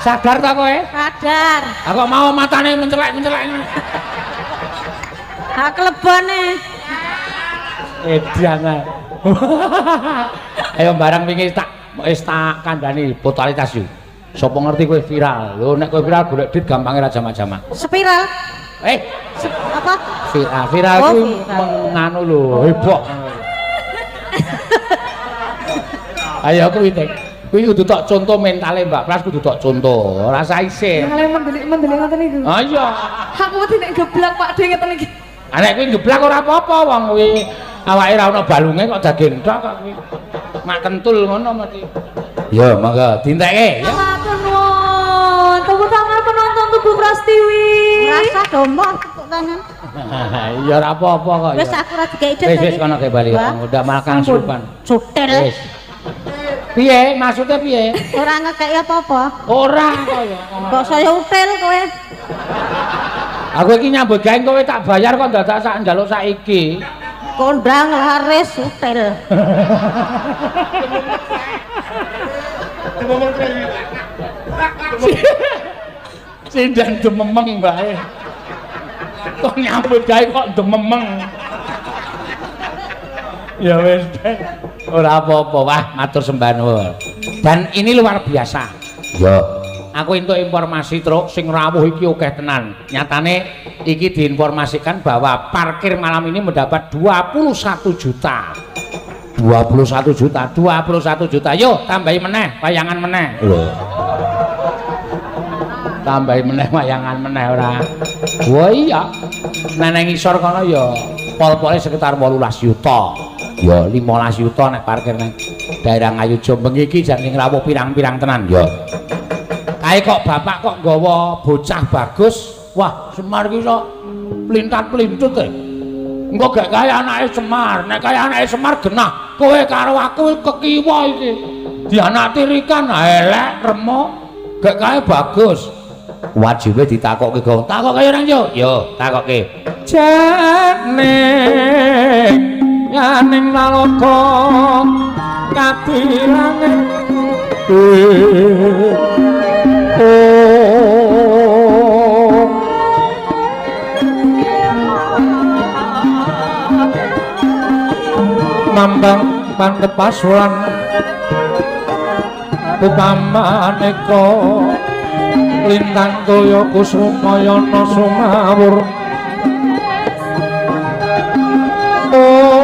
Sadar ta kowe? Sadar. Aku mau matane mencelek-mencelek. Hak klebone. Edan ae. Ayo barang wingi tak wis tak kandhani totalitas yo. Sapa ngerti kowe viral. Lho nek kowe viral golek duit gampange ra jamak-jamak. Spiral. Eh, Apa? Viral, viral Oh, kuwi viral. menganu lho, heboh. Ayo kuwi Tek. Kuwi kudu tok contoh mentale Mbak Pras kudu tok contoh, ora usah isin. Kalian mendelik-mendelik ngoten niku. Ah iya. Aku wedi nek geblak Pak De ngeten iki. Ah nek kuwi geblak ora apa-apa wong kuwi awake ora ana balunge kok daging tok kok kuwi. Mak kentul ngono mesti. Ya, monggo dintekke ya. Matur nuwun. Tepuk tangan penonton Tugu Prastiwi. Rasa domong tepuk tangan. Ya ora apa-apa kok Wis ya. aku ora dikeki Wis wis kono ke bali. Udah malah kang surupan. Sutil. Wis. Piye maksudnya piye? Ora ngekeki apa-apa. Ora kok ya. Kok saya util kowe. Aku iki nyambut gawe kowe tak bayar kok dadak sak njaluk saiki. Kondang laris util. Sindan dememeng bae. Kok nyambut gawe kok dememeng. Ya wis deh. Ora apa-apa, wah matur sembah nuwun. Dan ini luar biasa. Ya. Aku entuk informasi truk sing rawuh iki akeh tenan. Nyatane iki diinformasikan bahwa parkir malam ini mendapat 21 juta. 21 juta, 21 juta. Yo, tambahi meneh, wayangan meneh. Lho. Tambahi meneh wayangan meneh ora. Wah iya. Nek nang ngisor kono ya pol-pole sekitar 18 yuta. Ya 15 yuta nek parkir nang daerah Ngayogya bengi iki jan sing rawuh pirang-pirang tenan ya. Kae kok bapak kok nggawa bocah bagus. Wah, Semar iki iso plintat-plintut e. Engko gak kaya anake Semar, nek kaya anake Semar genah kowe karo aku kekiwa iki. Dianaktirikan elek remuk, gak kaya bagus. Wajibe ditakokke gong. Takokke ora yo? Yo, takokke. Jane yaning nalaka kadilange mambang pandhepasulan upamaneka lintang toya kusumayana sumawur. Om.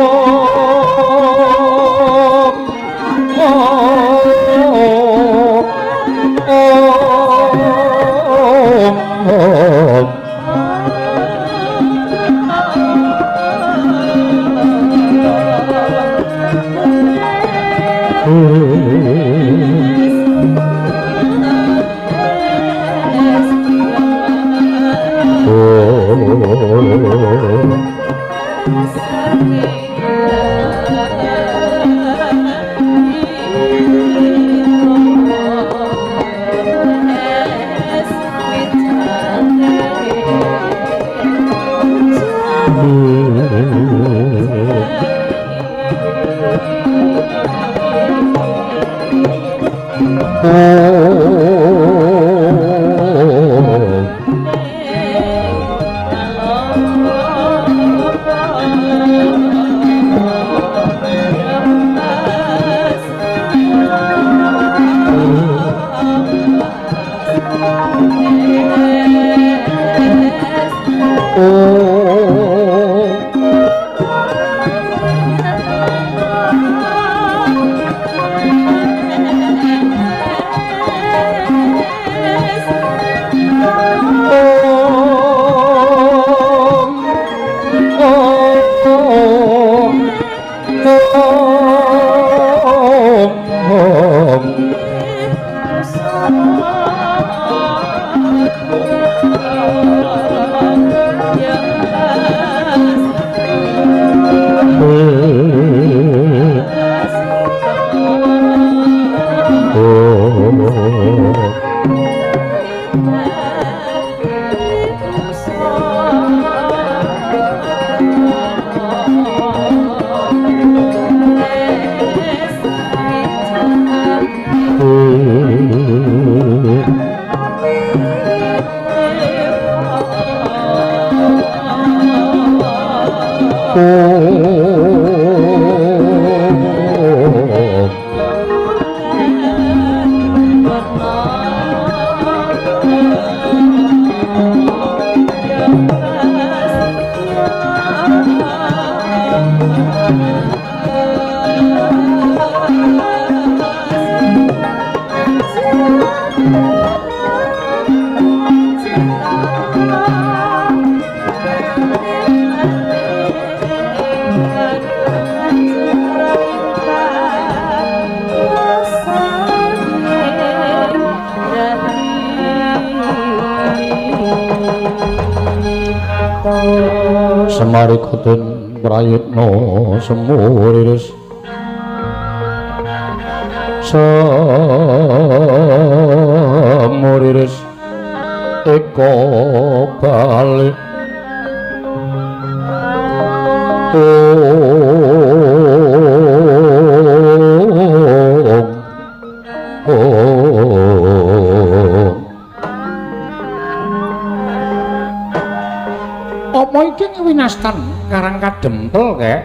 Semarika den prayitna semuriris semuriris eka bali ong ong. Apa iki winastan Karang Kadempel kek?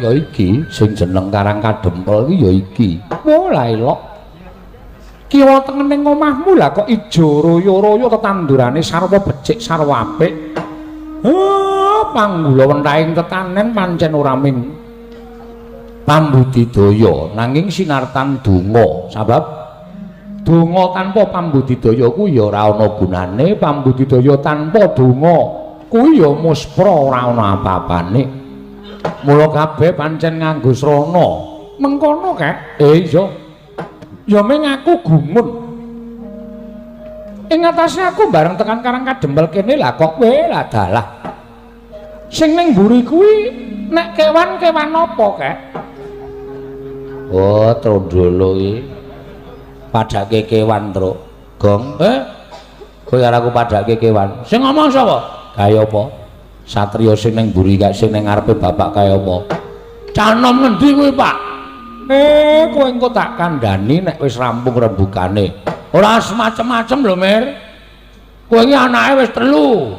Ya iki sing jeneng Karang Kadempel iki ya iki. Wah, lah elok. Kiwa tengen ning omahmu lah kok ijo royo-royo tetandurane sarwa becik sarwa apik. Panggula wentahing tetanen pancen ora ming pambudidaya nanging sinartan donga. Sabab donga tanpa pambudidaya kuwi ya ora ana gunane, pambudidaya tanpa donga kuwi ya muspra ora ana apa-apane. Mula kabeh pancen nganggo srana. Mengkono kek? Iya. Ya ming aku gumun. Ing atase aku bareng tekan Karang Kadempel kene lah kok kowe lah dalah. Sing ning mburi kuwi nek kewan-kewan apa kek? Oh, trondolo iki. Padake kewan, Truk. Gong. Kowe karo aku padake kewan. Sing ngomong sapa? Kaya apa? Satriya sing ning mburi kae sing ning ngarepe bapak kaya apa? Cah nom ngendi kuwi, Pak? Kowe engko tak kandhani nek wis rampung rembugane. Ora semacem-macem lho, Mir. Kowe iki anake wis telu.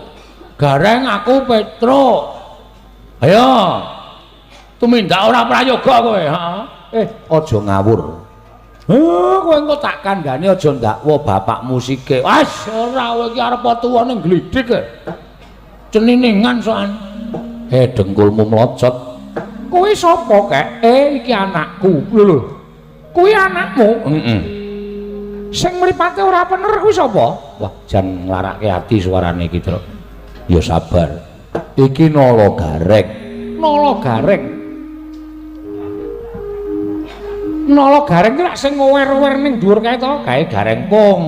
Gareng aku Petruk. Ayo. Tumindak ora prayoga kowe, heeh. Aja ngawur. Kowe engko tak kandhani aja ndakwa bapakmu sike. Wes, ora kowe iki arep tuwa ning glidhik. Ceniningan soan. Dengkulmu mlocot. Kowe sapa, Kek? Iki anakku. Lho lho. Kuwi anakmu? Heeh. Sing mripate ora pener kuwi sapa? Wah, jan nglarake ati suarane iki, Truk. Ya sabar. Iki Nala Gareng. Nala Gareng. Nala Gareng ki lak sing ngower-ower ning dhuwur kae to, kae Gareng Pung.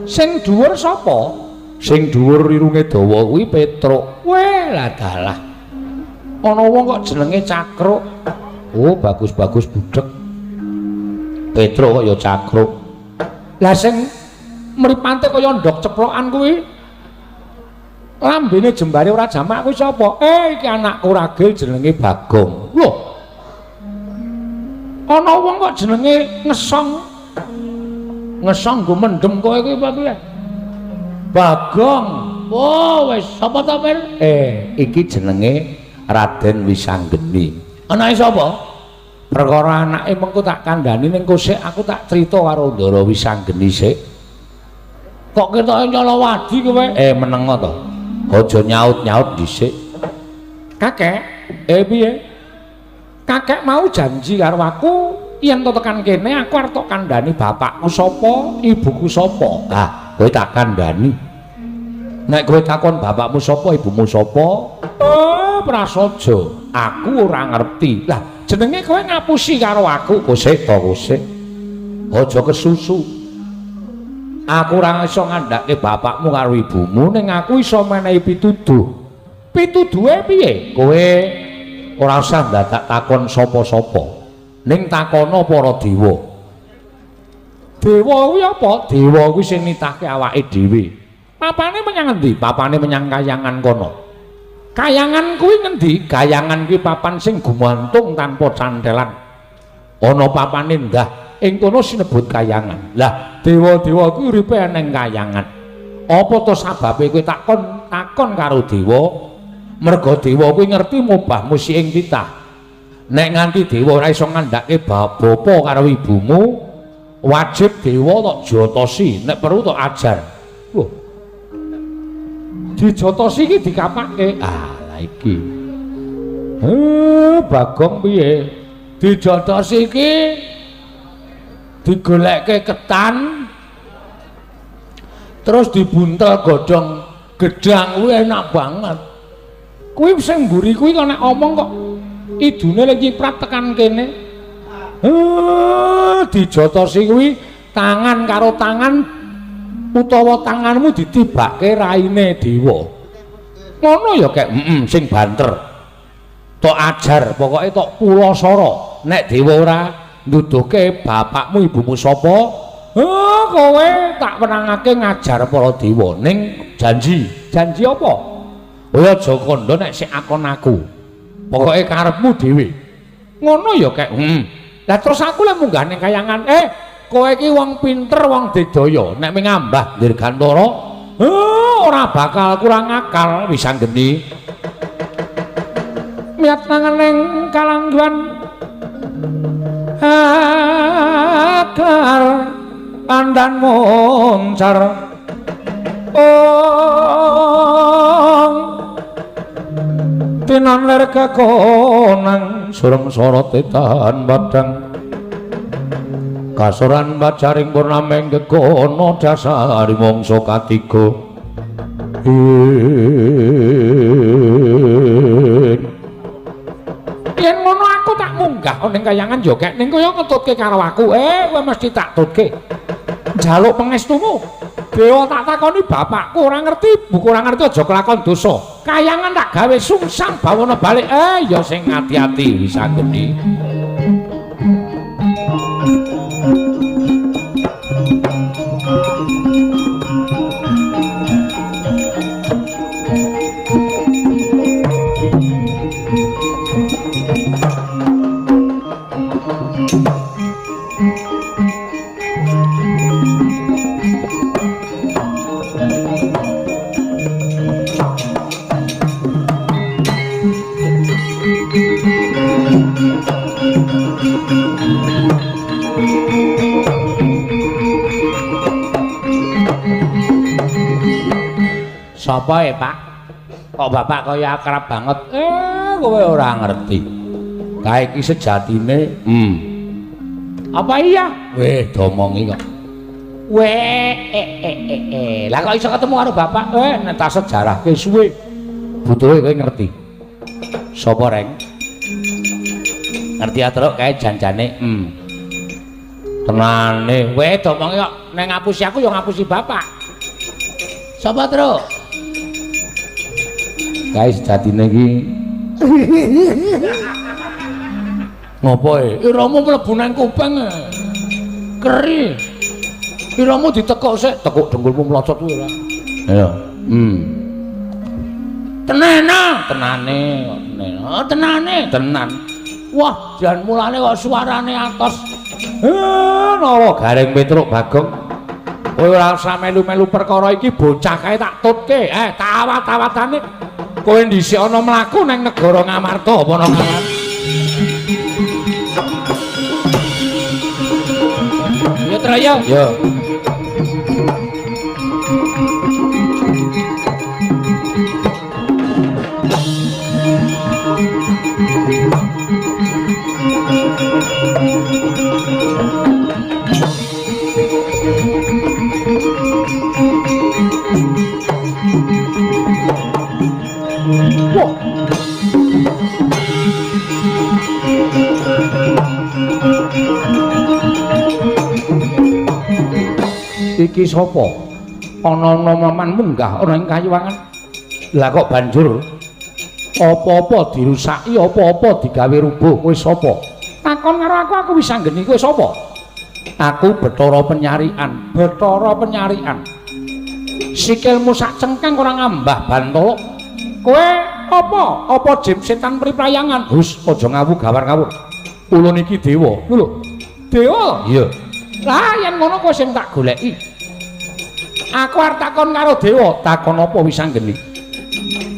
Sing dhuwur sapa? Sing dhuwur irunge dawa kuwi Petruk. Weh, lah dalah. Ana wong kok jenenge Cakruk. Oh, bagus-bagus budhek. Petruk kok ya Cakruk. Lah sing mripate kaya ndhok ceplokan kuwi lambene jembare ora jamak kuwi sapa? Iki anakku ragil jenenge Bagong. Lho. Ana wong kok jenenge Ngesong. Ngesong nggo mendem kowe kuwi apa piye? Bagong. Oh, wis sapa to, Pir? Iki jenenge Raden Wisanggeni. Anake sapa? Perkara anake mengko tak kandhani ning kosek aku tak crita karo Ndara Wisanggeni sik. Kok ketoke nyalawadi kowe? Menengo to. Aja nyaut-nyaut dhisik. Kakek, piye? Kakek mau janji karo aku yen to tekan kene aku arep tok kandhani bapakku sapa, ibuku sapa. Ah, kowe tak kandhani. Nek kowe takon bapakmu sapa, ibumu sapa? Oh, prasaja. Aku ora ngerti. Lah, jenenge kowe ngapusi karo aku. Kosek to, kosek. Aja kesusu. Aku ora iso ngandhake bapakmu karo ibumu, ning aku iso menehi pituduh. Pituduhe piye? Kowe ora usah ndadak takon sapa-sapa. Ning takono para dewa. Dewa kuwi apa? Dewa kuwi sing nitahke awake dhewe. Papane menyang endi? Papane menyang kayangan kono. Kayangan kuwi ngendi? Kayangan kuwi papan sing gumantung tanpa cantelan. Ana papane ndah ing kono sinebut kayangan. Lah, dewa-dewa kuwi uripe ning kayangan. Apa to sababe kowe takon takon karo dewa? Merga dewa kuwi ngerti mubah musi ing titah. Nek nganti dewa ora iso ngandhake bapa karo ibumu, wajib dewa tok jotosi, nek perlu tok ajar. Loh. Dijotosi iki dikapake. Ah, lah iki. Bagong piye? Dijotosi iki Digolekke ketan terus dibuntel godhong gedang kuwi enak banget. Kuwi sing mburi kuwi kok nek omong kok idune lek nyiprat tekan kene. Dijotosi kuwi tangan karo tangan utawa tanganmu ditibake raine dewa. Ngono ya kek, sing banter. Tok ajar, pokoke tok pulasara. Nek dewa ora nduduhke bapakmu ibumu sapa, kowe tak wenangake ngajar para dewa. Ning janji, janji apa? Kowe aja kandha nek sik akon aku. Pokoke karepmu dhewe. Ngono ya kek. Lah terus aku lek munggah ning kayangan, kowe iki wong pinter, wong digdaya, nek mengambah dirgantara, ora bakal kurang akal wis anggeni. Miat nangan ning kalangguan akar pandan moncar ong tinan ler kekonang surem sorot tahan padang kasoran bacaring purnameng gegono dasari mangsa katiga. Yen ngono aku tak munggah ning kayangan yo kek ning kaya ngetutke karo aku. Kowe mesti tak tutke. Njaluk pangestumu. Dewa tak takoni bapakku ora ngerti, ibuku ora ngerti aja kelakon dosa. Kayangan tak gawe sungsang bawana balik. Ya sing ati-ati wis anggeni. Sapa e, Pak? Kok bapak kaya akrab banget? Kowe ora ngerti. Kae iki sejatine, Apa iya? Weh, domongi kok. Weh, Lah kok iso ketemu karo bapak? Nek tak sejarahke suwe. Butuhe kowe ngerti. Sapa, Reng? Ngerti atruk kae janjane, Tenane. Weh, domongi kok nek ngapusi aku ya ngapusi bapak. Sapa, Truk? Kae sejatine iki ngopo e? Iramu mlebu nang kuping. Keri. Iramu ditekuk sik, tekuk dengkulmu mlocot kuwi ora. Ayo. Tenana, tenane kok tenane. Oh, tenane, tenan. Wah, jan mulane kok suarane atos. Nawa Gareng Petruk Bagong. Kowe ora usah melu-melu perkara iki, bocah kae tak tutke. Tawat-tawatane. Kowe dhisik ana mlaku nang negara Ngamarta apa nang Ngamarta? Ya Traya. Ya. Wah. Iki sapa? Ana noman munggah ana ing kayuwangan. Lah kok banjur apa-apa dirusaki, apa-apa digawe rubuh, kowe sapa? Takon karo aku, aku wis anggeni kowe sapa? Aku Bathara Penyarian, Bathara Penyarian. Sikilmu sak cengkeng ora ngambah bantala. Kowe apa? Apa jim setan priprayangan? Hus, aja ngawu gawar ngawur. Ulun iki dewa. Lho. Dewa? Iya. Lah yen ngono kowe sing tak goleki. Aku arep takon karo dewa, takon apa wis anggeni?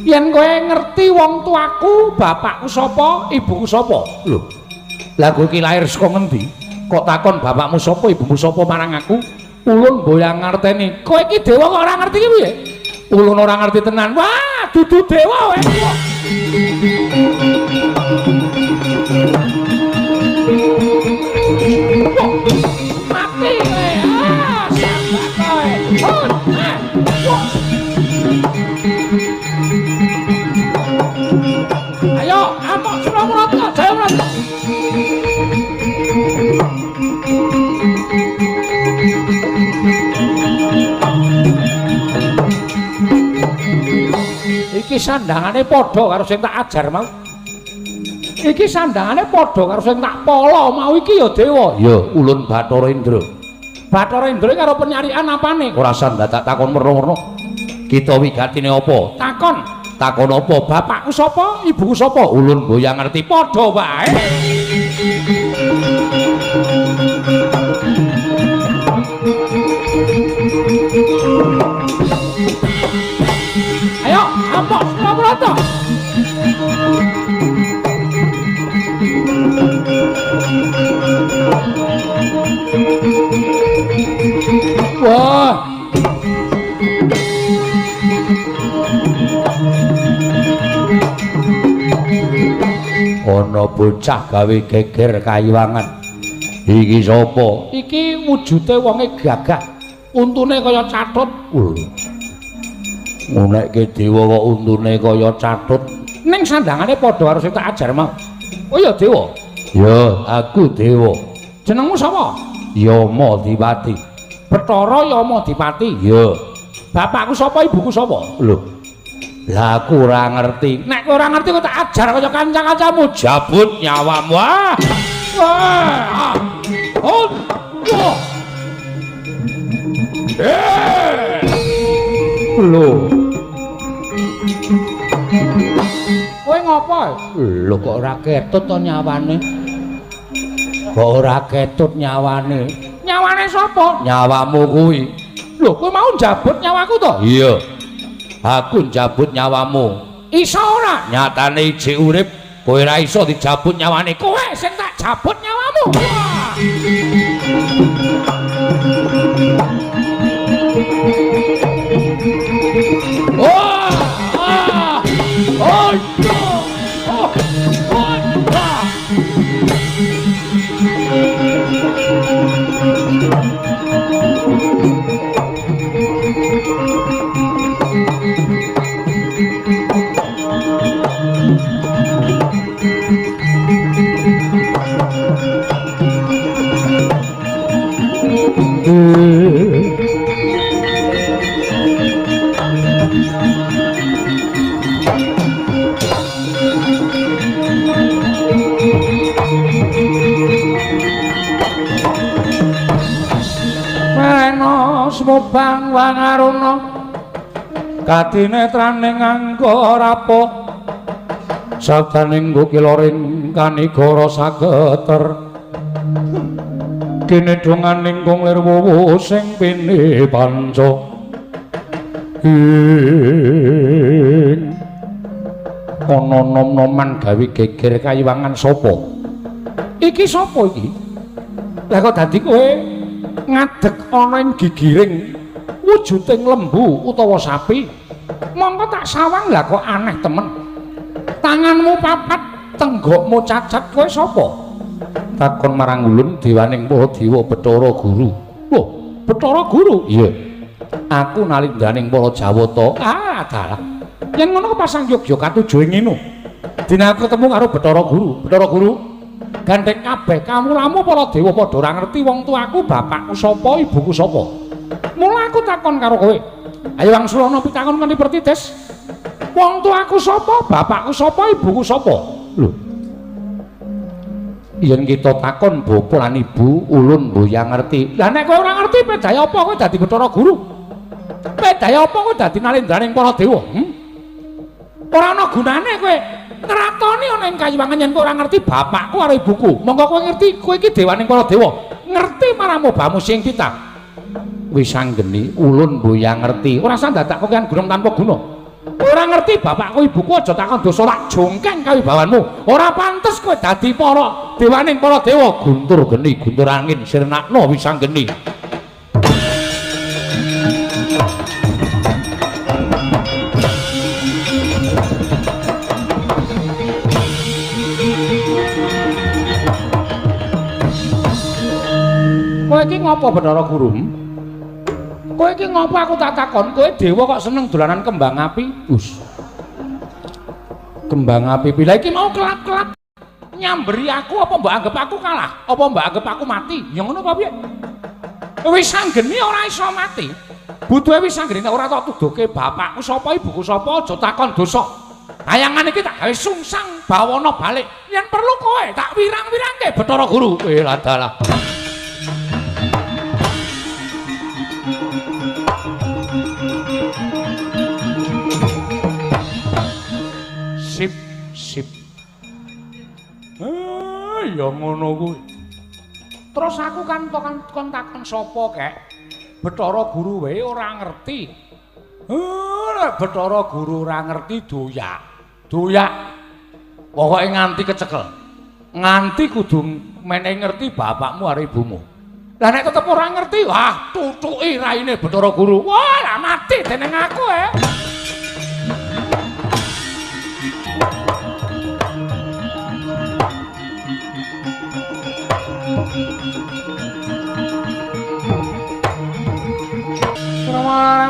Yen kowe ngerti wong tuaku, bapakku sapa, ibuku sapa? Lho. Lah kowe iki lahir saka ngendi? Kok takon bapakmu sapa, ibumu sapa marang aku? Ulun mboyang ngerteni. Kowe iki dewa kok ora ngerti ki piye? Ulun ora ngerti tenan. Wah, dudu dewa kowe. Iki sandangane padha karo sing tak ajar mau. Iki sandangane padha karo sing tak pala mau iki ya dewa. Ya, ulun Bathara Indra. Bathara Indra karo penyarikan apane? Ora usah dadak takon werna-werna. Kita wigatine apa? Takon. Takon apa? Bapakku sapa? Ibuku sapa? Ulun mboyang ngerti padha wae. Ayo, ampok Surabrata. Wah. Ana bocah gawe geger kayiwangan. Iki sapa? Iki wujude wonge gagah. Untune kaya catut. Ngunekke dewa kok untune kaya catut. Ning sandangane padha karo sing tak ajar mau. Oh ya dewa. Ya, aku dewa. Jenengmu sapa? Yama Dipati. Bathara Yama Dipati. Ya. Bapakku sapa, ibuku sapa? Lho. Lah aku ora ngerti. Nek kowe ora ngerti kok tak ajar kaya kanca-kancamu. Jabut nyawamu. Wah. Wah. Oh. Wah. Lho. Kowe ngopo? Lho kok ora ketut to nyawane? Kok ora ketut nyawane? Nyawane sapa? Nyawamu kuwi. Lho, kowe mau njabut nyawaku to? Iya. Aku njabut nyawamu. Iso ora? Nyatane ijik urip, kowe ora iso dijabut nyawane. Kowe sing tak jabut nyawamu. Wah. Wah! Ah! Oh! Oh! Oh! Ah! Mena smubang wangaruna kadinetraning angga rapo sabdaning kukiloring kanigara sageter kinedhonganing kung lir wuwu sing pini panca ing ana nom-noman gawe geger kayiwangan sapa iki sapa iki lah kok dadi kowe ngadeg ana ing gigiring wujuding lembu utawa sapi mongko tak sawang lah kok aneh temen tanganmu papat tenggokmu cacat kowe sapa takon marang ulun dewaning para dewa Bathara Guru. Lho, Bathara Guru? Iya. Aku nalindaning para Jawata. Ah, dalah. Yen ngono kepasang yogya katuju ing ngene. Dene aku ketemu karo Bathara Guru. Bathara Guru, gandeng kabeh kawulamu para dewa padha ora ngerti wong tuaku, bapakku sapa, ibuku sapa. Mula aku takon karo kowe. Ayo wangsulana pitakon kanthi pertitis. Wong tuaku sapa, bapakku sapa, ibuku sapa? Lho. Yen kita takon bapa lan ibu, ulun mboyang ngerti. Lah nek kowe ora ngerti pedaya apa kowe dadi Bathara Guru? Pedaya apa kowe dadi nalendraning para dewa? Ora ana gunane kowe ngratoni ana ing kayiwangan yen kowe ora ngerti bapakku karo ibuku. Monggo kowe ngerti kowe iki dewaning para dewa. Ngerti marang obamu sing titah. Wis anggeni ulun mboyang ngerti. Ora usah dadak kokean gunung tanpa guna. Ora ngerti bapakku ibuku aja takon dosa lak jongkeng kawibawanmu. Ora pantes kowe dadi para dewaning para dewa. Guntur geni, guntur angin sirnakno wis anggeni. Kowe iki ngopo Bathara Guru? Kowe iki ngopo aku tak takon? Kowe dewa kok seneng dolanan kembang api? Us. Kembang api pila iki mau kelap-kelap nyamberi aku apa mbok anggap aku kalah? Apa mbok anggap aku mati? Ya ngono apa piye? Wis anggeni ora iso mati. Butuhe wis anggere nek ora tak tuduhke bapakku sapa ibuku sapa aja takon dosa. Kayangan iki tak gawe sungsang bawana balik. Yen perlu kowe tak wirang-wirangke Bathara Guru. Kowe ladalah. Sip, sip. Ya ngono kuwi. Terus aku kan kon takon sapa kek? Bathara Guru wae ora ngerti. Nek Bathara Guru ora ngerti doyak. Doyak. Pokoke nganti kecekel. Nganti kudu menehi ngerti bapakmu karo ibumu. Lah nek tetep ora ngerti, wah tutuki raine Bathara Guru. Wah, lah mati dening aku eh.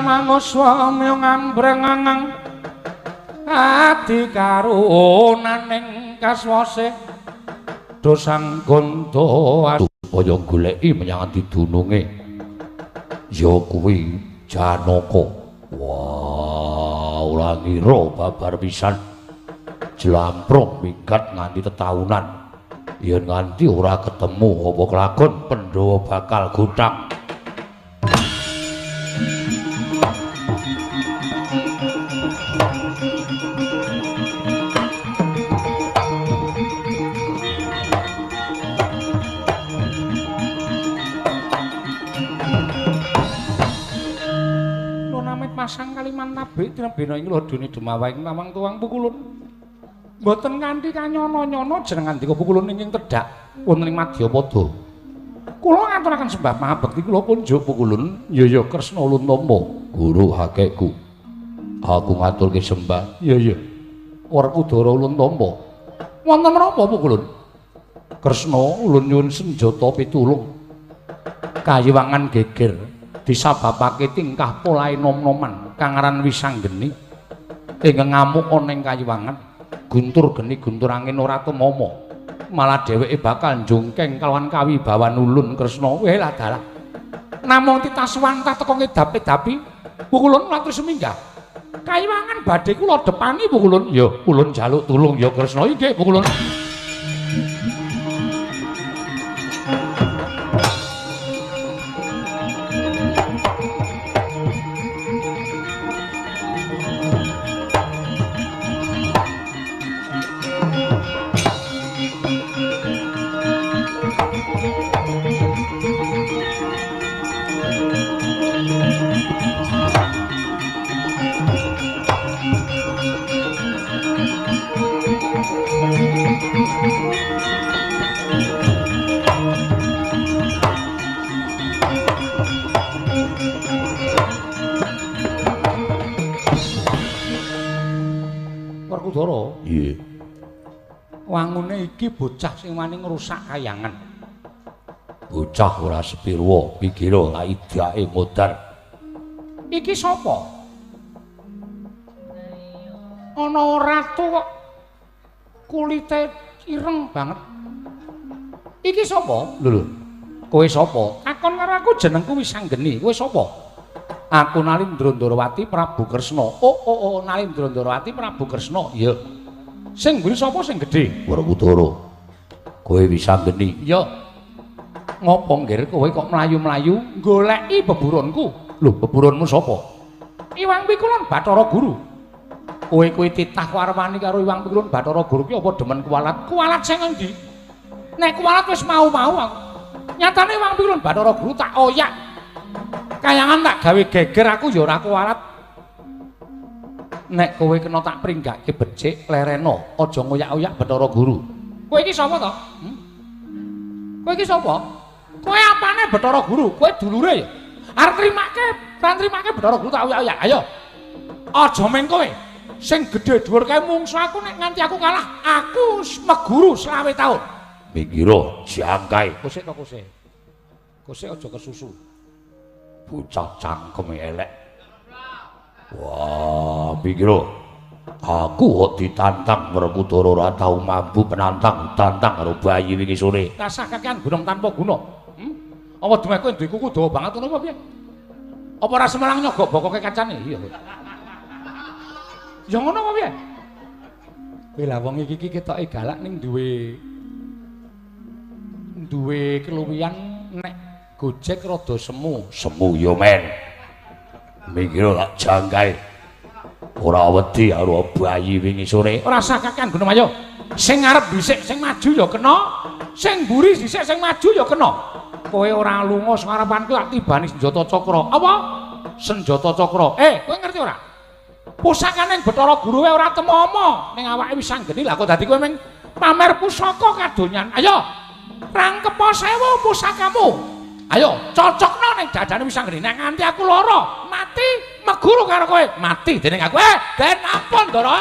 Manuswa ngambreng adi karunaning kaswase dosang gondo supaya goleki menyang didununge ya kuwi Janaka. Wah, ora ngira babar pisan jlamprong minggat nganti tetaunan yen nganti ora ketemu apa kelakon Pandhawa bakal gothang. Masang kaliman tabik tinebena ing lodone dumawaing tawang tuwang pukulun. Mboten kanthi kanyono-nyono jeneng ngandika pukulun ingkang tedhak wonten ing madyapada. Kula ngaturaken sembah mahabekti kula kunjuk pukulun ya ya Kresna ulun tampa guru hakekku. Aku ngaturke sembah ya ya Werkudara ulun tampa. Wonten menapa pukulun? Kresna ulun nyuwun senjata pitulung. Kayiwangan geger disababake tingkah polahe nom-noman kang aran Wisanggeni ingkang ngamuk ana ing kayiwangan guntur geni guntur angin ora tumama malah dheweke bakal njungkeng kalawan kawibawan ulun Kresna. Weh lah dalah namung titas wantah teka ngedap-edapi pukulun latur seminggah kayiwangan badhe kula depani pukulun. Ya ulun jaluk tulung ya Kresna. Inggih pukulun. Werkudara. Nggih. Wangune iki bocah sing wani ngrusak kayangan. Bocah ora sepirwa pikira lak idake modar. Iki sapa? Ana ratu kok kulite ireng banget. Iki sapa? Lho lho. Kowe sapa? Takon karo aku jenengku Wisanggeni. Kowe sapa? Aku Nalindra Ndrawati Prabu Kresna. Oh oh oh, Nalindra Ndrawati Prabu Kresna. Iya. Sing mburi sapa sing gedhe? Werkudara. Kowe Wisanggeni. Iya. Ngopo nggir kowe kok mlayu-mlayu goleki beburonku? Lho, beburonmu sapa? Iwang Pikulun Bathara Guru. Kowe kuwi titah warwani karo Iwang Pikulun Bathara Guru ki apa demen kuwalat? Kuwalat sing endi? Nek kuwalat wis mau-mau aku. Nyatane Iwang Pikulun Bathara Guru tak oyak. Kayangan tak gawe geger aku ya ora kuwalat. Nek kowe kena tak pringgake becik lereno, aja ngoyak-oyak Bathara Guru. Kowe iki sapa to? Kowe iki sapa? Kowe apane Bathara Guru? Kowe dulure ya? Arep trimake, ora trimake Bathara Guru tak oyak-oyak. Ayo. Aja meng kowe. Sing gedhe dhuwur kae mungsu aku nek nganti aku kalah, aku meguru 25 taun. Minggiro jangkae. Kosek to kosek. Kosek aja kesusu. Bocah cangkeme elek. Wah, minggiro. Aku kok ditantang Werkudara ora tau mampu penantang, tantang karo bayi wingi sore. Rasah kakean gunung tanpa guna. Apa dumeh kowe duwe kuku dawa banget ngono apa piye? Apa ora Semelang nyogok bokoke kancane? Iya. Ya ngono apa piye? Kowe lah wong iki iki ketoke galak ning duwe keluwihan nek Gojek rada semu. Semu ya men. Minggir tak jangkae. Ora wedi karo bayi wingi sore. Ora usah kakean Gunung. Sing ngarep dhisik sing maju ya kena, sing mburi dhisik sing maju ya kena. Kowe ora lunga sing arepanku tak tibani senjata cakra. Apa? Senjata cakra. Kowe ngerti ora? Pusakane Bathara Guru wae ora temomo ning awake wis anggeni. Lah kok dadi kowe meng pamer pusaka kadonyan. Ayo, rangkepa sewu pusakamu. Ayo, cocokno ning dadane wis anggeni. Nek nganti aku lara, mati meguru karo kowe. Mati dening aku. Den ampun, Ndara.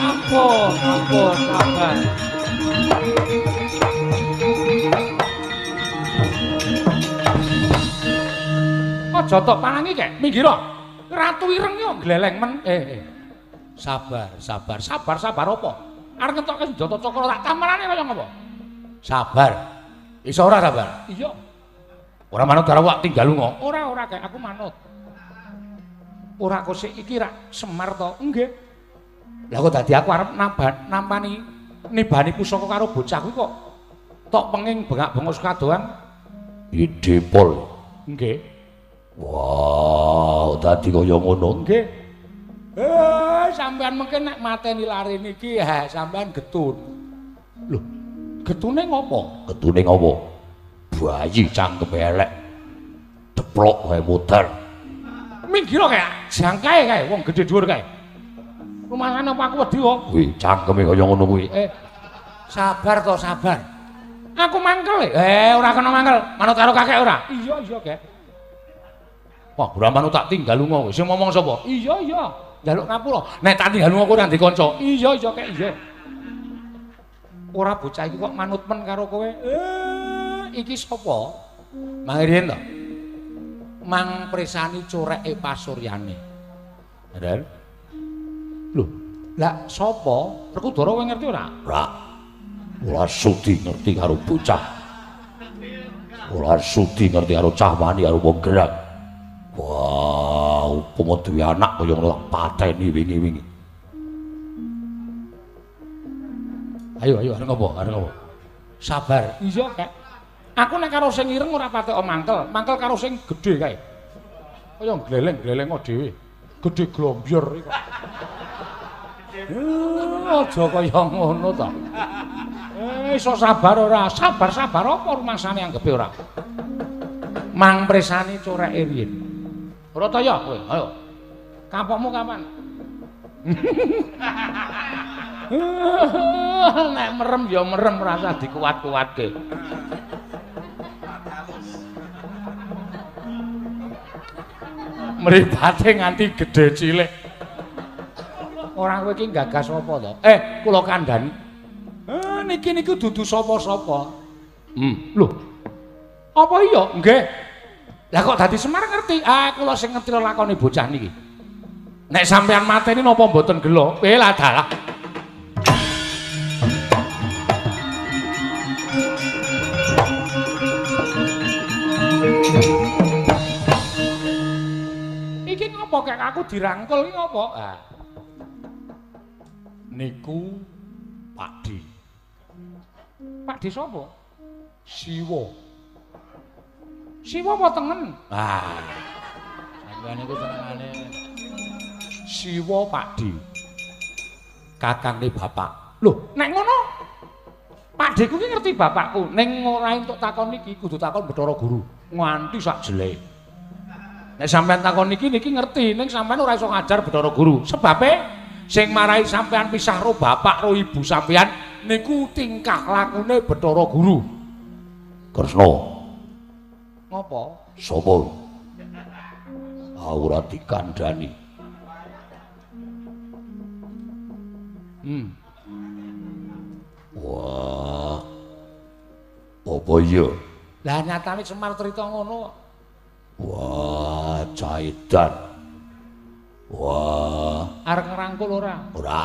Ampun, ampun, sabar. Aja tok parangi kek, minggir. Ratu Ireng yo gleleng men. Sabar, sabar, sabar, sabar apa? Arep ngentokke senjata cakra tak tamarane kaya ngopo? Sabar. Iso ora sabar? Iya. Ora manut karo wak tinggal lunga. Ora, ora kek, aku manut. Ora kok sik iki rak Semar to? Nggih. Lah kok dadi aku arep nampani nibani pusaka karo bocah kuwi kok tok penging bengak-bengok kadoan. Ide pol. Nggih. Wah, dadi kaya ngono. Nggih. Sampean mungkin nek mateni lare niki, sampean getun. Lho, getune ngopo? Getune ngopo? Bayi cangkeme elek. Deplok wae muter. Minggir kae, jangkae kae wong gedhe dhuwur kae. Rumasane apa aku wedi kok? Kuwi cangkeme kaya ngono kuwi. Sabar to, sabar. Aku mangkel. Ora kena mangkel. Manut karo kakek ora? Iya, iya, Kek. Wah, ora manut tak tinggal lunga kowe. Sing ngomong sapa? Iya, iya. Njaluk ngapura. Nek tak tinggal lunga kowe ora ndek kanca. Iya, iya, Kek, iya. Ora bocah iki kok manut men karo kowe. Iki sapa? Mang riyen to. Mang presani coreke pasuryane. Bener? Lho, lah sapa? Werkudara kowe ngerti ora? Ora. Ora sudi ngerti karo bocah. Ora sudi ngerti karo cah wani karo wong gerak. Wah, upama duwe anak kaya ngono tak pateni wingi-wingi. Ayo, ayo, arep ngopo? Arep ngopo? Sabar. Iya, Kek. Aku nek karo sing ireng ora patek mangkel, mangkel karo sing gedhe kae. Kaya gleleng-gleleng kok dhewe. Gedhe glombyor iki kok. Aja kaya ngono to. Iso sabar ora? Sabar-sabar apa rumasane anggepe ora? Mang presani coreke riyin. Ora ta ya kowe? Ayo. Kapokmu kapan? Nek merem ya merem rasa dikuat-kuatke. Mripate nganti gedhe cilik. Ora kowe iki gagas apa to? Kula kandhani. Niki niku dudu sapa-sapa. Lho. Apa iya? Nggih. Lah kok dadi Semar ngerti? Ah, kula sing ngerti lakone bocah niki. Nek sampean mateni napa mboten gelo? Lah dalah. Iki ngopo kek aku dirangkul iki ngopo? Ah. Niku Pakdi. Pakdi sapa? Siwa. Siwa apa tengen? Ah. Sampeyan niku senengane Siwa Pakdi. Kakangne bapak. Lho, nek ngono Pakdeku ki ngerti bapakku, ning ora entuk takon iki kudu takon Bathara Guru nganti sak jelek. Nek sampean takon niki niki ngerti, ning sampean ora iso ngajar Bathara Guru. Sebabe sing marai sampean pisah ro bapak ro ibu sampean niku tingkah lakune Bathara Guru. Kresna. Ngopo? Sapa? Ora dikandhani. Wah. Apa iya? Lah nyatane Semar crita ngono kok. Wah, caidan. Wah, arep ngrangkul ora? Ora.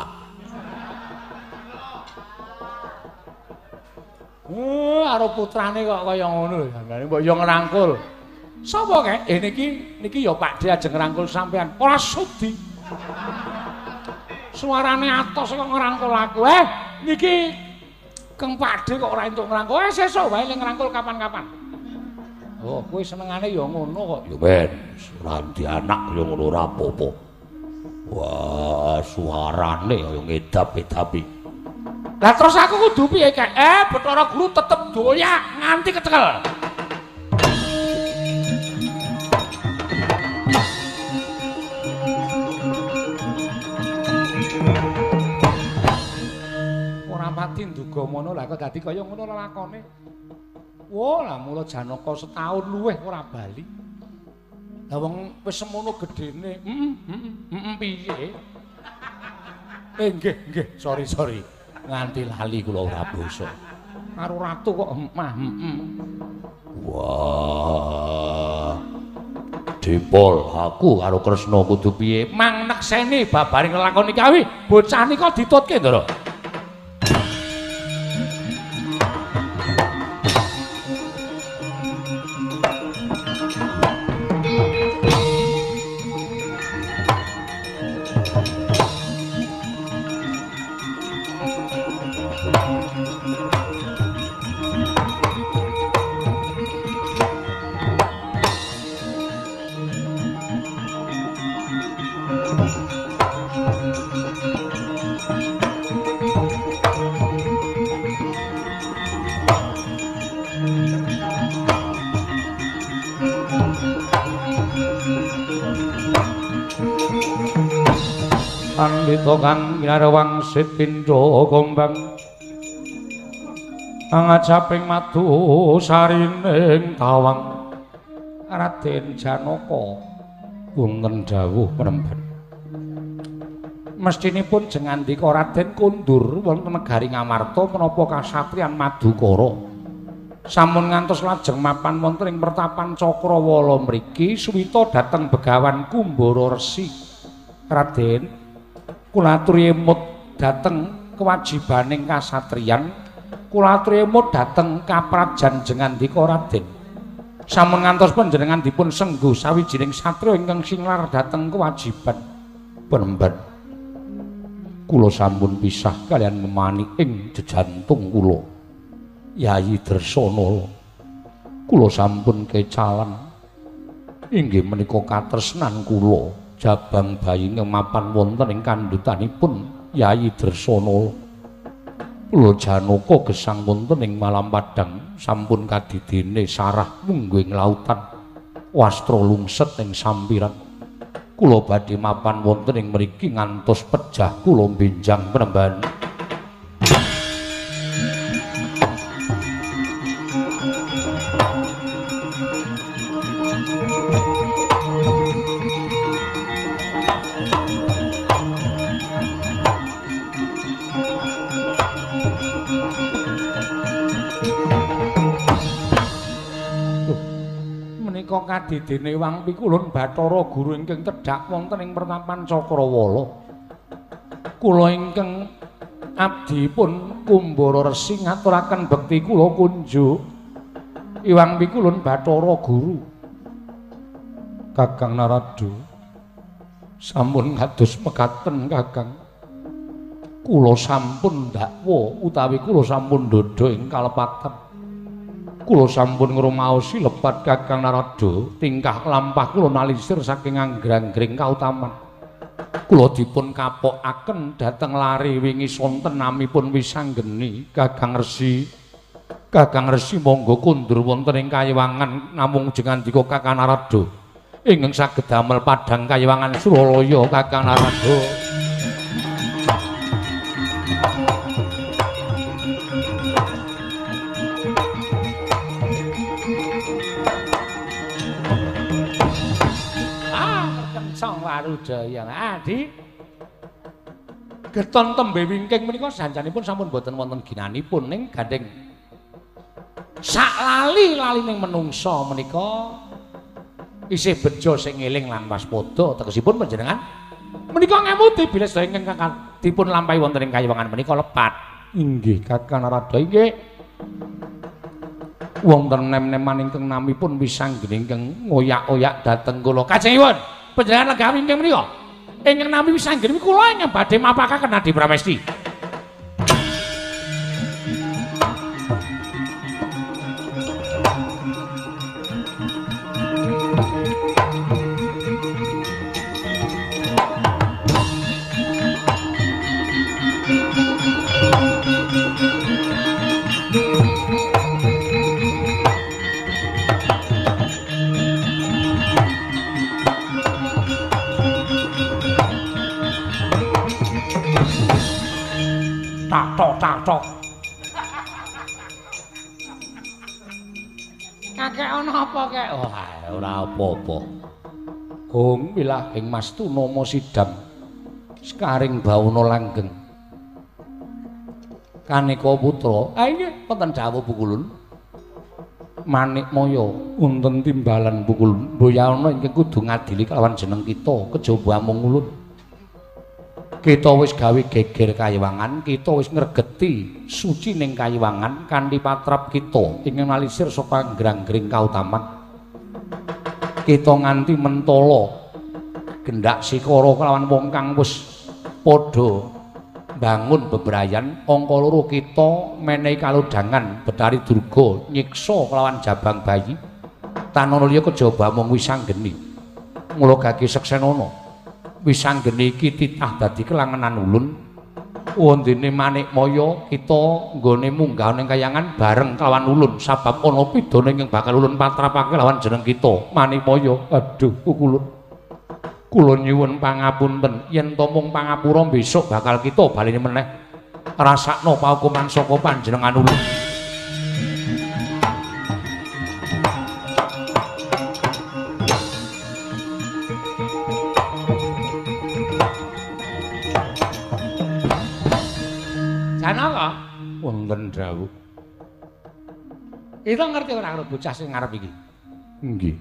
Karo putrane kok kaya ngono lho sampeyan mbok yo ngrangkul. Sapa kae? Niki niki ya Pakde ajeng ngrangkul sampean. Ora sudi. Suarane atos kok ngrangkul aku. Niki Kang Pakde kok ora entuk ngrangkul. Sesuk wae ning ngrangkul kapan-kapan. Oh, kowe senengane ya ngono kok. Ya ben, ora ndi anak ya ngono ora apa-apa. Wah, suarane kaya ngedap-edapi. Lah terus aku kudu piye kae? Bathara Guru tetep doyak nganti kecekel. Ora pati nduga mono lah kok dadi kaya ngono lelakone. Wah, lah mula Janaka setahun luwih ora bali. Lah wong wis semono gedene. Piye? Nggih, nggih, sorry. Nganti lali kula ora basa. Karo ratu kok mah. Wah. Dipol aku karo Kresna kudu piye? Mang nekseni babaring lelakon iki awi, bocah nika ditutke, Ndara. Pandhita kang ginarwang sipindha gombang angajaping madu sarining tawang Raden Janaka wonten dawuh penemban. Mestinipun jengandika Raden kondur wonten negari Ngamarta menapa kasatriyan Madukara sampun ngantos lajeng mapan wonten ing pertapan Cakrawala mriki suwita dhateng Begawan Kumbara Resi. Raden kula aturi emut dhateng kewajibaning kasatriyan, kula aturi emut dhateng kaprajan jengandika Raden. Sampun ngantos panjenengan dipun sengguh sawijining satriya ingkang singlar dhateng kewajiban. Penemban kula sampun pisah kalian memani ing jejantung kula Yayi Dresanala. Kula sampun kecalan inggih menika katresnan kula jabang bayi mapan wonten ing kandhutanipun Yayi Dresanala. Kula Janaka gesang wonten ing malam padhang sampun kadidene sarah mungguing lautan wastra lungset ing sampiran. Kula badhe mapan wonten ing mriki ngantos pejah kula benjang penemban. Kadidene Wang Pikulun Bathara Guru ingkang tedhak wonten ing pertapan Cakrawala. Kula ingkang abdipun Kumbara Resi ngaturaken bekti kula kunjuk Iwang Pikulun Bathara Guru. Kakang Narada sampun kados mekaten Kakang. Kula sampun dakwa utawi kula sampun ndhodha ing kalepatan. Kula sampun ngrumaosi lepat Kakang Narada, tingkah lampah kula nalisir saking anggrang-gring kautaman. Kula dipun kapokaken dhateng lare wingi sonten namipun Wisanggeni Kakang Resi. Kakang Resi monggo kundur wonten ing kayiwangan namung jengandika Kakang Narada ingkang saged damel padhang kayiwangan Suralaya Kakang Narada. Warujaya Adi geton tembe wingking menika sanjanipun sampun boten wonten ginanipun ning gandeng sak lali-lalining menungsa menika isih bejo sing eling lan waspada tegesipun panjenengan menika ngemuti bilih sedaya ingkang dipun lampahi wonten ing kayiwangan menika lepat. Inggih Kakang Narada inggih. Wonten nem-neman ingkang namipun Wisanggeni ingkang ngoyak-oyak dhateng kula. Kajengipun panjenengan lenggah ingkang menika. Ingkang nami Wisanggeni kula ingkang badhe mapakaken Adi Pramesti. Tok. Kakek ana apa kek? Oh, ora apa-apa. Hong wilahing Mas Tunama sidam. Sekaring bawana langgeng. Kaneka putra. Ah inggih, wonten dawuh Pukulun. Manikmaya wonten timbalan Pukulun. Mboyana ingkang kudu ngadili kelawan jeneng kita kejaba amung ulun. Kita wis gawe geger kayiwangan, kita wis ngregeti suci ning kayiwangan kanthi patrap kita ingkang nalisir saka grang-gring kautaman. Kita nganti mentala gendak sikara kelawan wong kang wis padha bangun bebrayan angka loro kita menehi kalodhangan Betari Durga nyiksa kelawan jabang bayi tanana liya kejaba mung Wisanggeni. Mula gage seksenana Wisanggeni iki titah dadi kelangenan ulun. Wondene Manikmaya kita nggone munggah ning kayangan bareng kelawan ulun sabab ana pidana ingkang bakal ulun patrapake lawan jeneng kita Manikmaya. Aduh Pukulun, kula nyuwun pangapunten yen to mung pangapura besok bakal kita baleni meneh rasakno paukuman saka panjenengan ulun. Janaka wonten dawuh. Kita ngerti ora karo bocah sing ngarep iki? Nggih,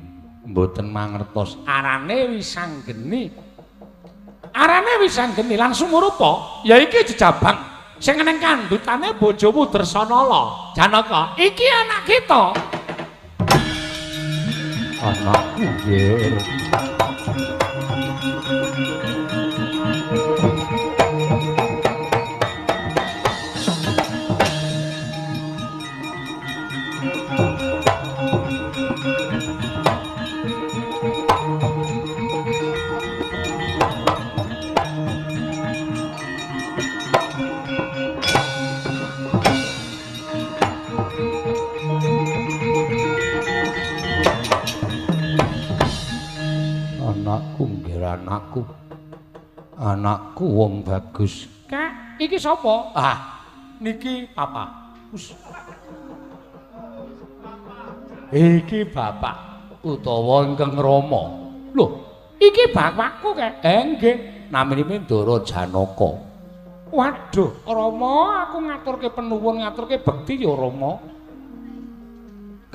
mboten mangertos. Arane Wisanggeni. Arane Wisanggeni lan sumurupa ya iki jejabang sing neng kandhutane bojomu Dresanala. Janaka, iki anak kita. Anakku nggih. Anakku, anakku wong bagus. Kak, iki sapa? Ah, niki papa. Us. Iki bapak utawa ingkang Rama. Lho, iki bapakku kek. Nggih, naminipun Ndara Janaka. Waduh, Rama, aku ngaturke penuwun, ngaturke bekti ya Rama.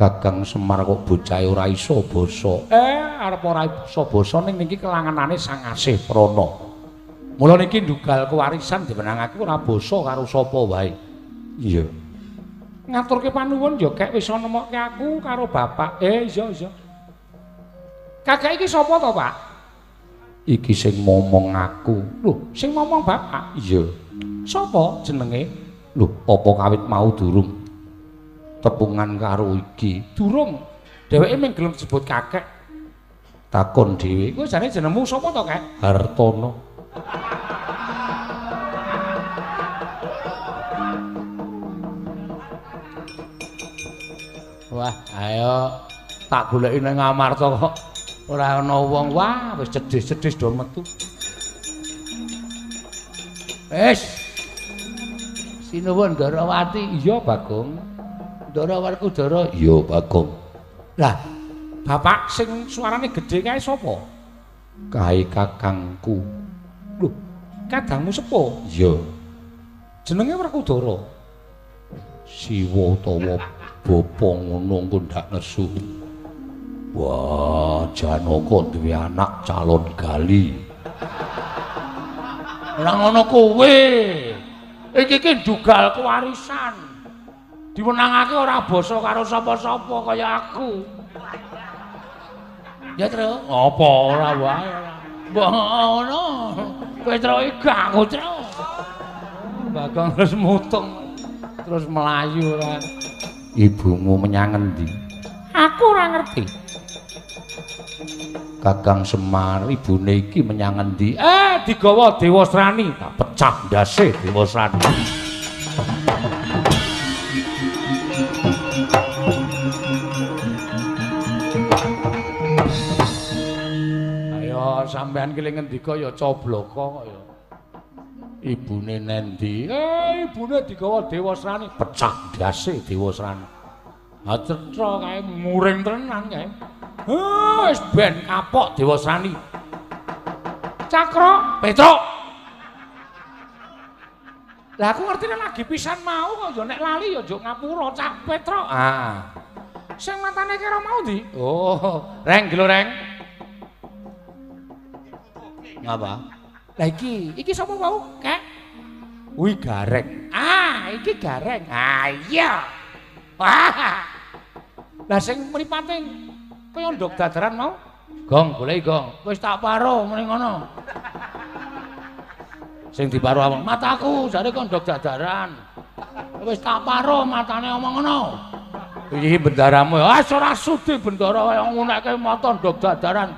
Kakang Semar kok bocahe ora iso basa. Arep ora iso basa ning niki kelangenane Sang Asih Prana. Mula niki ndugal kewarisan dimenangake ora basa karo sapa wae. Iya. Ngaturke panuwun ya kek wis nemokke aku karo bapak. Iya iya. Kakek iki sapa to, Pak? Iki sing momong aku. Lho, sing momong bapak? Iya. Sapa jenenge? Lho, apa kawit mau durung tepungan karo iki? Durung. Dheweke mung gelem disebut kakek. Takon dhewe. Kowe jane jenengmu sapa to, Kek? Hartono. Wah, ayo tak goleki nang Amarta kok ora ana wong. Wah, wis cedhis-cedhis do metu. Wis. Sinuwun Ndarawati. Iya, Bagong. Ndara Werkudara. Iya, Bagong. Lah, bapak sing suarane gedhe kae sapa? Kae kakangku. Lho, kadangmu sepuh? Iya. Jenenge Werkudara. Siwa utawa bapa ngono engko ndak nesu. Wah, Janaka duwe anak calon gali. Ora ngono kowe. Iki ki ndugal kewarisan. Diwenangake ora basa karo sapa-sapa kaya aku. Ya, Tru. Apa ora wae ora. Mbok ngono. Kowe Tru iki aku, Tru. Bagong terus mutung. Terus melayu ora. Ibumu menyang endi? Aku ora ngerti. Kakang Semar ibune iki menyang endi? Digawa Dewasrani. Tak pecah ndase Dewasrani. Ayo sampean ki ngendika ya cobloko kok ya. Ibune nendi? Ibune digawa Dewasrani. Pecah ndase Dewasrani. Ha cetha kae muring tenan kae. Wis ben kapok Dewasrani. Cakra, Petruk. Lah aku ngertine lagi pisan mau kok ya nek lali ya njuk ngapura Cak Petruk. Ah. Sing matane kira mau ndi? Oh, Reng gelo Reng. Ngapa? Lah iki, iki sapa wau? Kek. Kuwi Gareng. Ah, iki Gareng. Ah iya. Wah. Lah sing mripate kaya ndok dadaran mau? Gong, goleki gong. Wis tak paro muni ngono. Sing diparo awang mataku jare kok ndok dadaran. Wis tak paro matane omong ngono. Iki bendaramu. Ah ora sudi bendara kaya ngunekke mata ndok dadaran.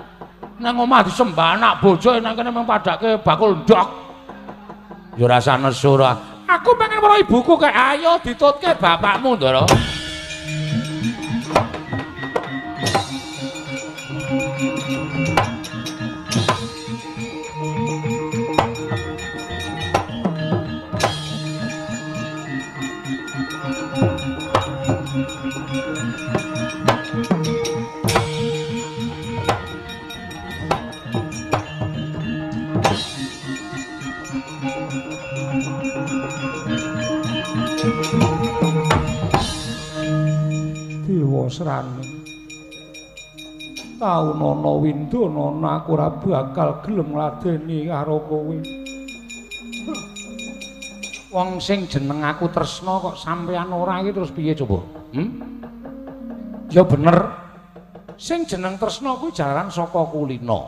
Nang omah disembah anak bojo nang kene mung padake bakul ndok. Ya ora usah nesu ora. Aku pengen weruh ibuku kae. Ayo ditutke bapakmu, Ndara. Dewasrani taunana windana aku ora bakal gelem ngladeni karo kowe. Wong sing jeneng aku tresna kok sampeyan ora iki terus piye coba? Ya bener. Sing jeneng tresna kuwi jalaran saka kulina.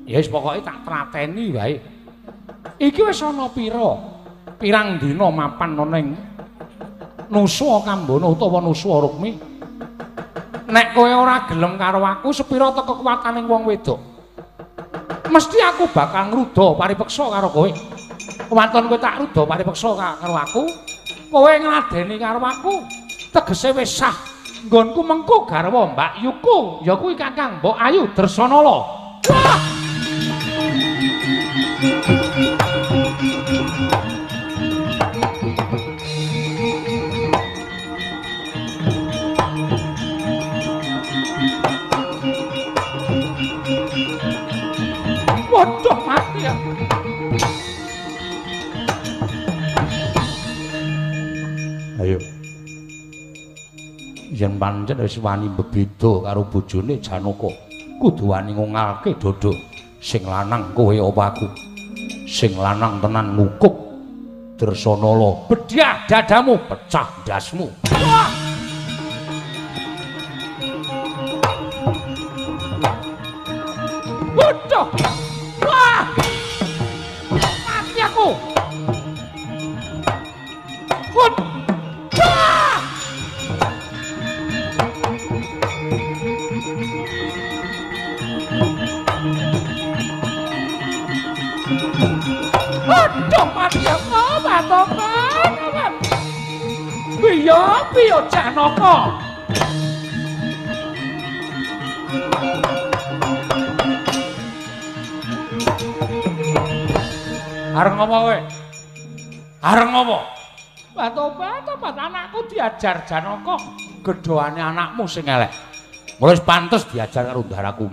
Ya wis pokoke tak trateni wae. Iki wis ana pira? Pirang dina mapan ana ning Nusa Kambana utawa Nusa Rukmi. Nek kowe ora gelem karo aku sepira ta kekuwataning wong wedok. Mesti aku bakal ngruda paripeksa karo kowe. Waton kowe tak ruda paripeksa karo aku, kowe ngladeni karo aku, tegese wis sah. Nggonku mengko garwa Mbak Yuku, ya kuwi Kakang Mbok Ayu Dresanala. Wah! Waduh mati ya. Ayo. Yen pancen wis wani bebeda karo bojone Janaka, kudu wani ngungalke dada. Sing lanang kowe apa aku? Sing lanang tenan ngukup Dresanala. Bedhah dadamu, pecah ndasmu. Wah! Waduh! Wah! Mati aku. Waduh! Waduh, mati aku, patokan. Piye, piye Janaka? Arep ngopo kowe? Arep ngopo? Patobat, anakku diajar Janaka. Gedhoane anakmu sing elek. Wis pantes diajar karo ndaraku.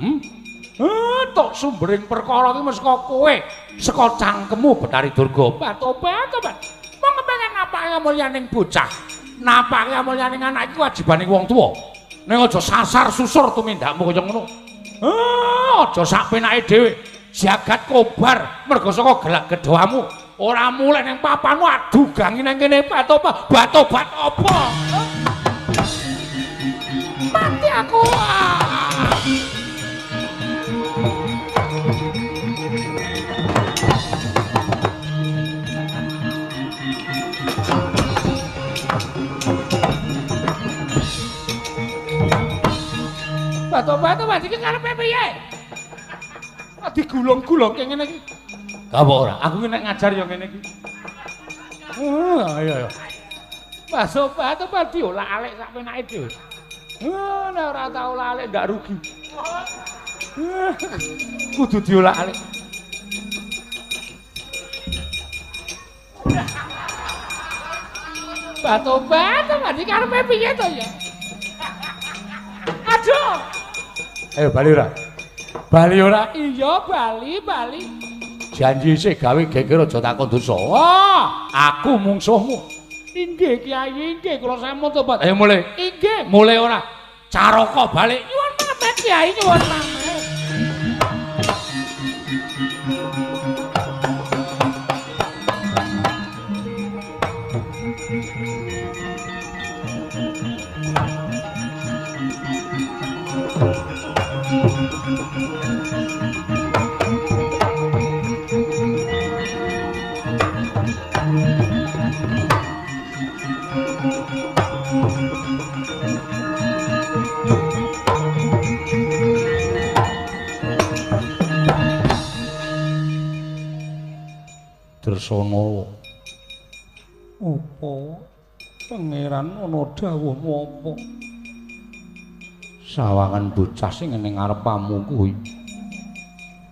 Tok sumbering perkara iki mesti saka kowe, saka cangkemmu Bathari Durga. Patobat. Wong kepengen napake kamulyaning bocah. Napake kamulyaning anak iki wajibane wong tuwa. Ning aja sasar susur tumindakmu kaya ngono. Aja sak penake dhewe. Jagat kobar mergo saka gelak gedhoamu. Ora mulih ning papanmu adu gangi nang kene patobat apa? Mati aku. Batu-batu iki karepe piye? Kok digulung-gulungke ngene iki? Gak apa ora, aku nek ngajar ya ngene iki. Ayo ayo. Batu-batu diolak-alik sak penake dhewe. Nek ora tau olak-alik ndak rugi. Kudu diolak-alik. Batu-batu iki karepe piye to ya? Aduh. Ayo bali ora? Bali ora? Iya, bali, bali. Janji sih gawe geger aja takon dosa. Wah, aku mungsuhmu. Inggih Kyai, inggih kula sampun tobat. Ayo mulih. Inggih, mulih ora? Caraka balik. Nyuwun pamit Kyai, nyuwun pamit. Dresanala, apa pangeran ana dawuhmu apa? Sawangan bocah sing ning ngarepamu kuwi.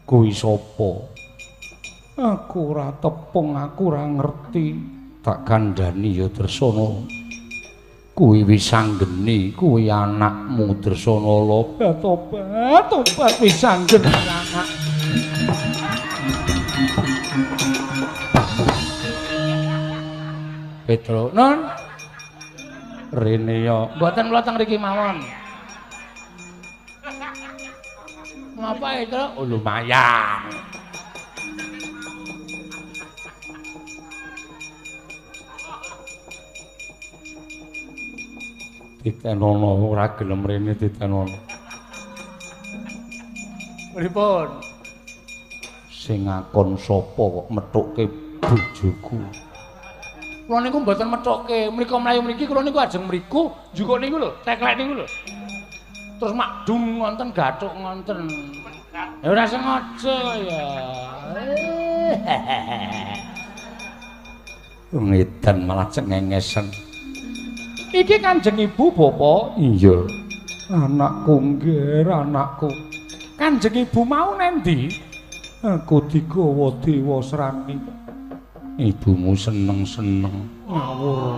Kuwi sapa? Aku ora tepung, aku ora ngerti. Tak kandhani ya Dresanala. Kuwi Wisanggeni, kuwi anakmu Dresanala. Tobat, tobat Wisanggeni anak. Petro, non rene ya. Mboten kula teng mriki mawon. Ngapa itu? Oh, lumayan. Ditenono ora gelem rene ditenono. Pripun? Sing ngakon sapa kok methukke bojoku? Kula niku mboten methukke, mriko mlayu mriki kula niku ajeng mriku, njukuk niku lho, teklek niku lho. Terus makdung ngonten gathuk ngonten. Ya ora sengaja ya. Ngedan malah cengengesen. Iki Kanjeng Ibu Bapak? Iya. Anakku nggih, anakku. Kanjeng Ibu mau nendi? Aku digawa Dewa Srani. Ibumu seneng-seneng ngawur.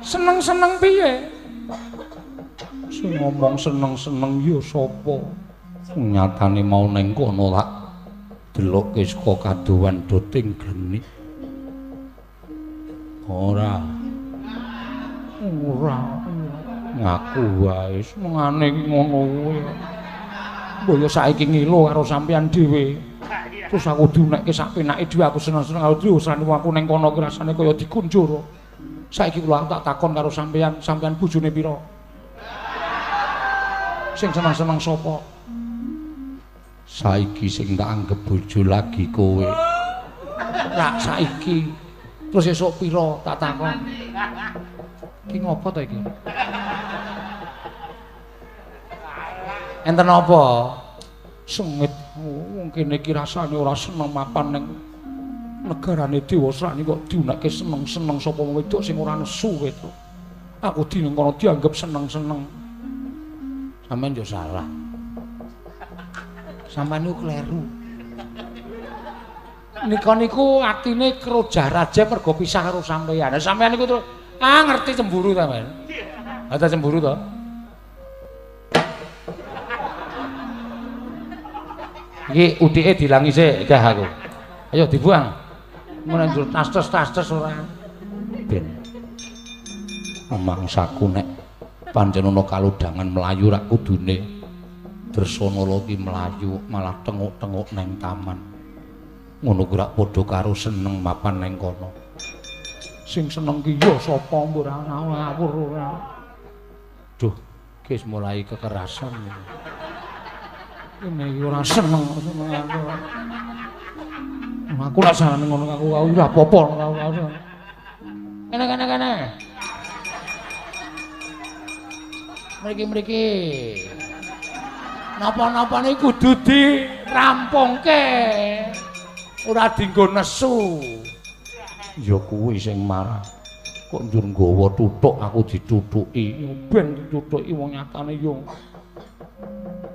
Seneng-seneng piye? Sing ngomong seneng-seneng ya sapa? Nyatane mau ning kono lak delokke saka kadowan doting glenik. Ora. Ora. Ngaku wae senengane iki ngono kuwi. Mbok ya saiki ngilo karo sampeyan dhewe. Terus aku diunekke sak penake dhewe aku seneng-seneng karo dhewe usrane aku ning kono ki rasane kaya dikunjur. Saiki kula tak takon karo sampeyan, sampeyan bojone pira? Sing seneng-seneng sapa? Saiki sing tak anggep bojo lagi kowe. Rak saiki. Terus esuk pira tak takon. Iki ngopo to iki? Enten apa? Sengit. Wong kene iki rasane ora seneng mapan ning negarane Dewa Srani kok diunekke seneng-seneng sapa wong wedok sing ora nesu kowe to. Aku dene kono dianggep seneng-seneng. Sampeyan yo salah. Sampeyan niku kleru. Nika niku atine krojah raja mergo pisah karo sampeyan. Lah sampeyan niku terus ngerti cemburu ta, Mas? Ha ta cemburu to? Iki utike dilangi sik dah aku. Ayo dibuang. Mun njur tas-tas ora. Ben. Mangsaku nek pancen ana kalodhangan mlayu rak kudune Dresanala ki mlayu malah tenguk-tenguk neng taman. Ngono ku rak padha karo seneng mapan neng kono. Sing seneng ki ya sapa mbok ora ngawur ora. Duh, iki wis mulai kekerasan. Ini ora seneng aku. Aku ora seneng ngono aku ora apa-apa aku. Kene kene kene. Mriki mriki. Napa-napane kudu dirampungke. Ora dienggo nesu. Ya kuwi sing marah. Kok njur nggawa tuthuk aku dithuthuki. Ben dithuthuki wong nyatane yo.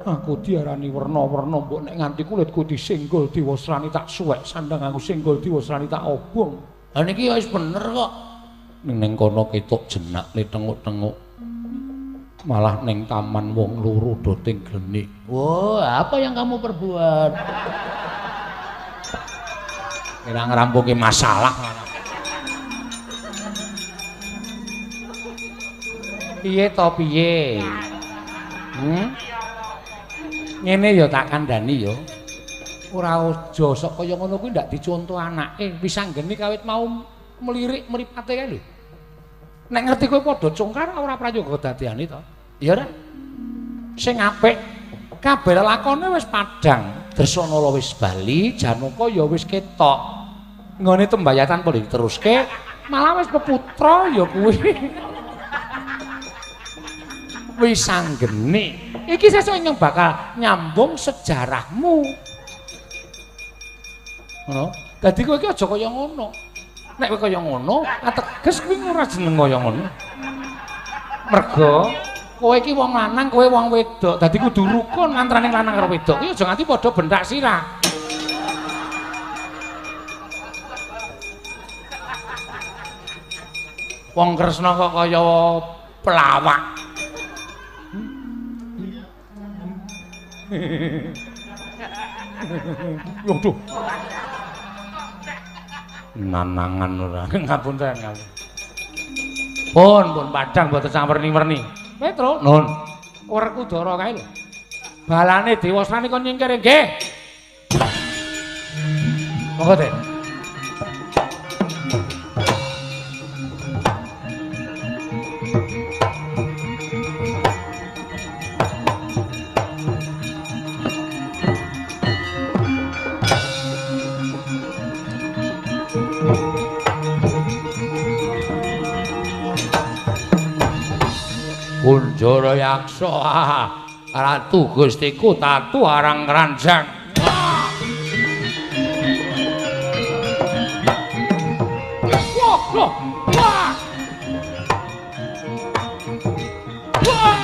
Aku diarani werna-werna mbok nek nganti kulitku disenggol diwasrani tak suwek sandang aku senggol diwasrani tak obong. Lah niki ya wis bener kok. Ning kono ketok jenak le tenguk-tenguk. Malah ning taman wong loro do ting glenik. Wah, apa yang kamu perbuat? Kira ngrampungi masalah. Piye to piye? Ngene ya tak kandhani ya. Ora aja sok kaya ngono kuwi ndak dicontoh anake. Wis anggene kawit mau melirik mripate kae lho. Nek ngerti kowe padha congkar ora prayoga dadiane to. Iya ora? Sing apik kabeh lakone wis padhang. Dresanala wis bali, Janaka ya wis ketok. Nggone tembayatan padha diteruske, malah wis peputra ya kuwi. Wis anggene. Iki sesuk ingkang bakal nyambung sejarahmu. Ngono. Dadi kowe iki aja kaya ngono. Nek kowe kaya ngono, ateges kuwi ora jeneng kaya ngono. Mergo kowe iki wong lanang, kowe wong wedok. Dadi kudu rukun antaraning lanang karo wedok. Kuwi aja nganti padha benthak sirah. Wong Kresna kok kaya pelawak. Waduh. Nanangan ora. Ngapunten ngapunten. Pun pun padhang mboten sawerni-werni. Petro, nun. Werkudara kae lho. Balane Dewasrani kon nyingkir nggih. Monggo, Den. Kunjara Yaksa, Ratu Gustiku tatu arang ranjang. Wah, loh, wah. Wah.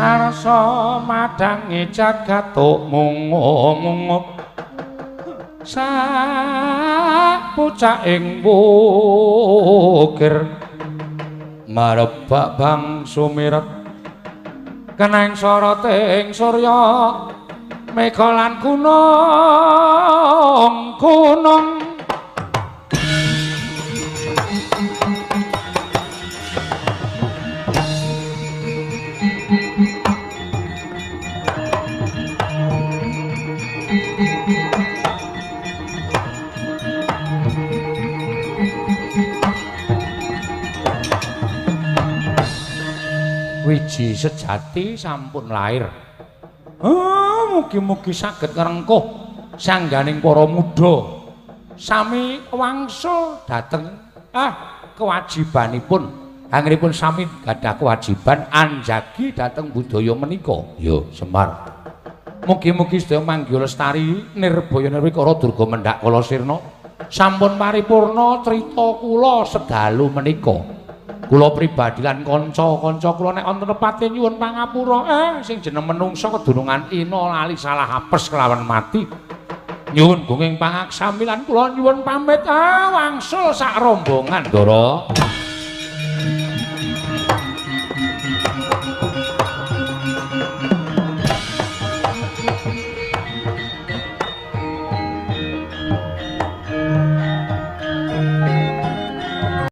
Arsa madangi jagat mungup sak pucaking wukir marebak bang sumiret keneng soroting surya mega lan gunung gunung. Wiji sejati sampun lair. Mugi-mugi saged ngrengkuh sangganing para muda. Sami wangsul dhateng kewajibanipun. Anggenipun sami gadah kewajiban anjagi dhateng budaya menika. Ya, Semar. Mugi-mugi sedaya manggih lestari nirbaya nirwikara durga mendhak kala sirna. Sampun paripurna crita kula sedalu menika. Kula pribadi lan kanca-kanca kula nek wonten lepate nyuwun pangapura. Sing jeneng menungsa kedunungan ina lali salah apes kelawan mati. Nyuwun gunging pangaksami lan kula nyuwun pamit wangsul sak rombongan. Ndara.